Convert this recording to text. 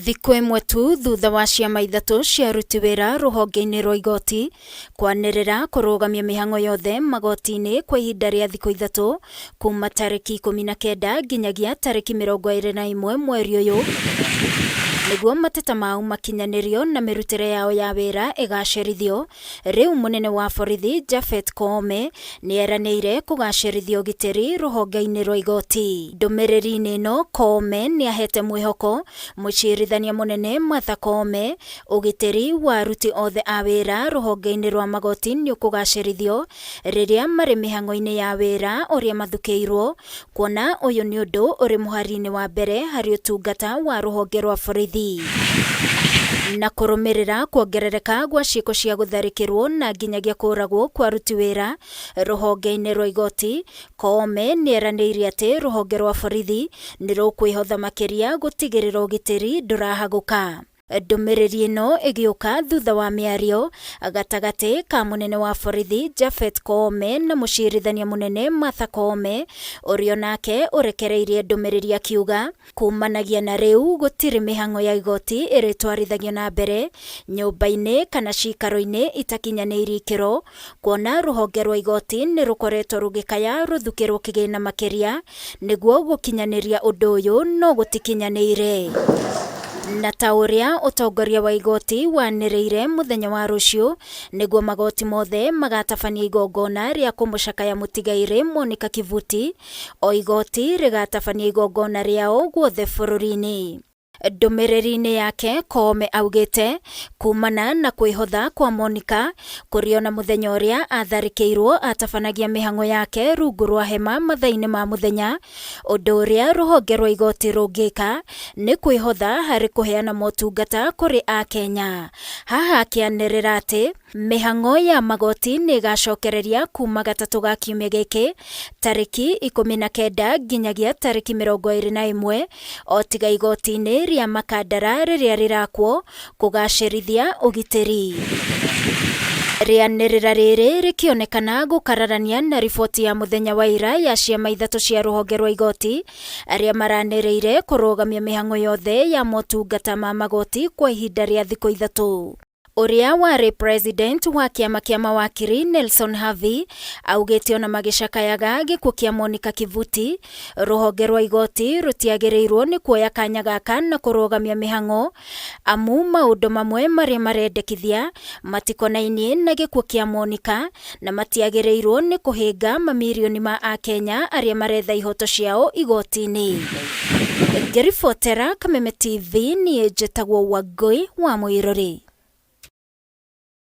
Thikũ ĩmwe tu thutha wa ciama ithatũ cia aruti wĩra rũhonge-inĩ rwa igoti kwanĩrĩra kũrũgamia mĩhang'o yothe magoti-inĩ kwa ihinda rĩa thikũ ithatũ kuma tarĩki 19 nginyagia tarĩki 21 mweri ũyũ nĩguo mateta mao makinyanĩrio na mĩrutĩre yao ya wĩra ĩgacĩrithio. Rĩu mũnene wa borithi Japhet Koome nĩ eranĩire kũgacĩrithia ũgitĩri rũhonge-inĩ rwa igoti. Ndũmĩrĩri-inĩ ĩno Koome nĩ ahete mwĩhoko mũcirithania mũnene Martha Koome ũgitĩri wa aruti othe a wĩra rũhonge-inĩ rwa magoti nĩ ũkũgacĩrithio rĩrĩa marĩ mĩhang'o-inĩ ya wĩra ũrĩa mathukĩirwo Kuona ũyũ nĩ ũndũ ũrĩ mũhari-inĩ wa mbere harĩ ũtungata wa rũhonge rwa borithi. Na kũrũmĩrĩra kuongerereka gwa ciĩko cia gũtharĩkĩrwo na nginyagia kũũragwo kwa aruti wĩra rũhonge-inĩ rwa igoti, Koome nĩ eranĩire atĩ rũhonge rwa borithi nĩ rũkwĩhotha makĩria gũtigĩrĩra ũgitĩri ndũrahagũka. Ndũmĩrĩri ĩno ĩgĩũka thutha wa mĩario gatagatĩ ka mũnene wa borithi Japhet Koome na mũcirithania mũnene Martha Koome ũrĩa onake ũrekereirie ndũmĩrĩri akiuga kumanagia na rĩu gũtirĩ mĩhang'o ya igoti ĩrĩtwarithagio na mbere nyũmba-inĩ kana ciikaro-inĩ itakinyanĩirie ikĩro kuona rũhonge rwa igoti nĩ rũkoretwo rũgĩkaya rũthukĩrwo kĩgĩna makĩria nĩguo gũkinyanĩria ũndũ ũyũ no gũtikinyanĩire. Na ta ũrĩa ũtongoria wa igoti wanĩrĩire mũthenya wa rũciũ nĩguo magoti mothe magatabania igongona rĩa kũmũcakaya mũtigairĩ Monica Kivuti, o igoti rĩgatabania igongona rĩao guothe bũrũri-inĩ. Ndũmĩrĩri-inĩ yake Koome augĩte, Kumana na kwĩhotha kwa Monica, kũrĩ ona mũthenya ũrĩa atharĩkĩirwo atabanagia mĩhang'o yake rungu rwa hema mathaa-inĩ ma mũthenya, ũndũ ũrĩa rũhonge rwa igoti rũngĩka nĩ kwĩhotha harĩ kũheana motungata kũrĩ Akenya. Haha akĩanĩrĩra atĩ mĩhang'o ya magoti nĩ ĩgacokereria kuma gatatũ ga kiumia gĩkĩ tarĩki 19 nginyagia tarĩki 21 O tiga igoti-inĩ rĩa Makandara rĩrĩa rĩrakwo kũgacĩrithia ũgitĩri. Rĩanĩrĩra rĩrĩ rĩkĩonekana gũkararania na riboti ya mũthenya wa ira ya ciama ithatũ cia rũhonge rwa igoti arĩa maranĩrĩire kũrũgamia mĩhang'o yothe ya motungata ma magoti kwa ihinda rĩa thikũ ithatũ. Ũrĩa warĩ president wa kĩama kĩa mawakiri Nelson Havi augĩte ona magĩcakayaga gĩkuũ kĩa Monica Kivuti, rũhonge rwa igoti rũtiagĩrĩirwo nĩ kuoya kanya gaka na kũrũgamia mĩhang'o amu maũndũ mamwe marĩa marendekithia matikonainie na gĩkuũ kĩa Monica na matiagĩrĩirwo nĩ kũhĩnga mamirioni ma Akenya arĩa maretha ihoto ciao igoti-inĩ. Ngĩribotera Kameme TV niĩ njĩtagwo Wangũi wa Mũirũrĩ.